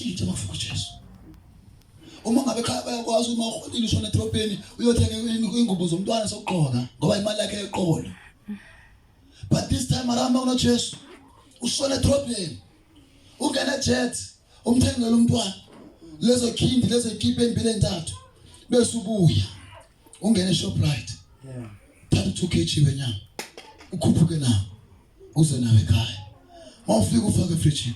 Into mafika uJesu. Uma ngabe ekhaya bayakwazi uma uholile ushona edrobheni uyothenga ingubo zomntwana sokugqoka ngoba imali yakhe eqolo. But this time around unoJesu ushona edrobheni ungena jet umthengele umntwana lezo khindi lezo kipa empilo entathu bese ubuya ungene eShoprite. Yeah. Thatha 2 kg wenyama ukhuphuke nawo uze nawe ekhaya. Mawufika ufake efrijini.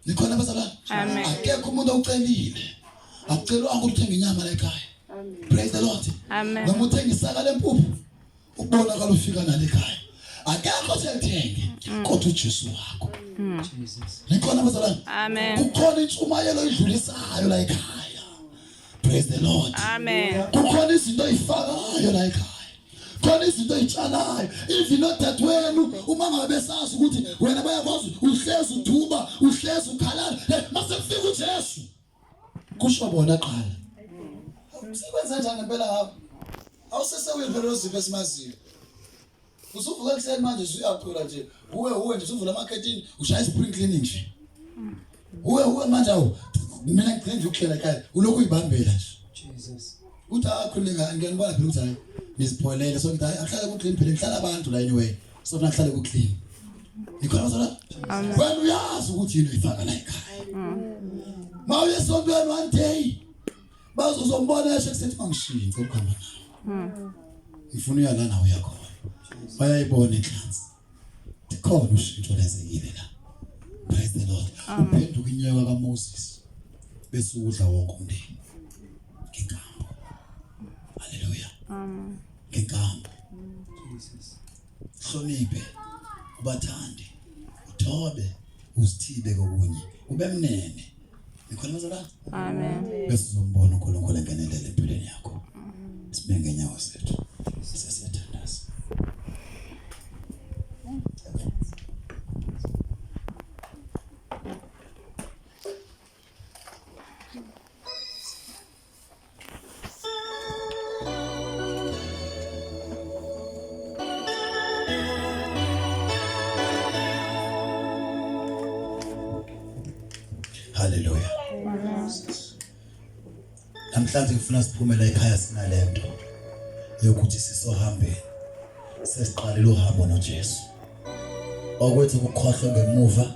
Nikhona bazalwane? Amen. Akekho umuntu ocelile. Akucelwanga ukuthi uthenge inyama la ekhaya. Praise the Lord. Amen. Noma uthenge isaka lempuphu ubonakala ufika nale ekhaya. Akekho oselithenge kodwa uJesu wakho. Jesus. Nikhona bazalwane? Amen. Kukhona intshumayelo idlulisayo la ekhaya. Praise the Lord. Amen. Kukhona izinto oyifakayo la ekhaya. Khona izinto oyitshalayo even nodadewenu uma ngabe besazi ukuthi wena bayakwazi uhlezi uthuba uhlezi ukhalala hey, mase kufika uJesu kusho bona qala sekwenza njani ngempela ngakho awusesewuye phela lozipho esimaziyo usuvuka ekuseni manje usuyacula nje uwe uwe nje usuvula amakhetini ushaya spring cleaning nje uwe uwe manje awu mina ngigcine nje ukuhlela ekhaya ulokhu uyibambela nje Jesus. uthi akhuleka ngiyanibona phela ukuthi hayi nizipholele so ngithi hayi akuhlale ku clean phela ngihlala abantu la anyway so funa kuhlale ku clean nikhona sona wena uyazi ukuthi yini uyifaka la ekhaya mawuye esontweni one day bazozombona esho kusethi mangishintshe ukuhamba nawe ngifuna uya la nawe uyakhona bayayibona inhlansi khona ushintsho lenzekile la praise the lord uphenduka inyoka kaMoses bese udla wonke umndeni ngenkambo haleluya Amen. ngenkambo Jesus. hloniphe ubathande uthobe uzithibe kokunye ube mnene nikhona bazalwane Amen. bese uzombona uNkulunkulu engenelela empilweni yakho sibe ngenyawo zethu sesiyathandaza Hallelujah. Namhlanje ngifuna siphumele ekhaya sinalento yokuthi sisohambeni sesiqalile uhambo noJesu. Okwethu ukukhohlwa ngemuva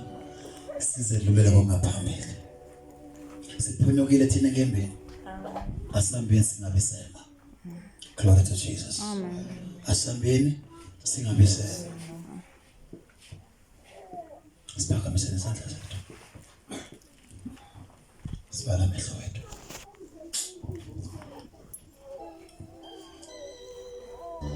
sizelulele kongaphambili. Siphunyukile thina enkembeni. Asihambeni singabisela. Glory to Jesus. Amen. Asihambeni singabisela. Siphakamiseni isandla sethu. Sivala amehlo wethu.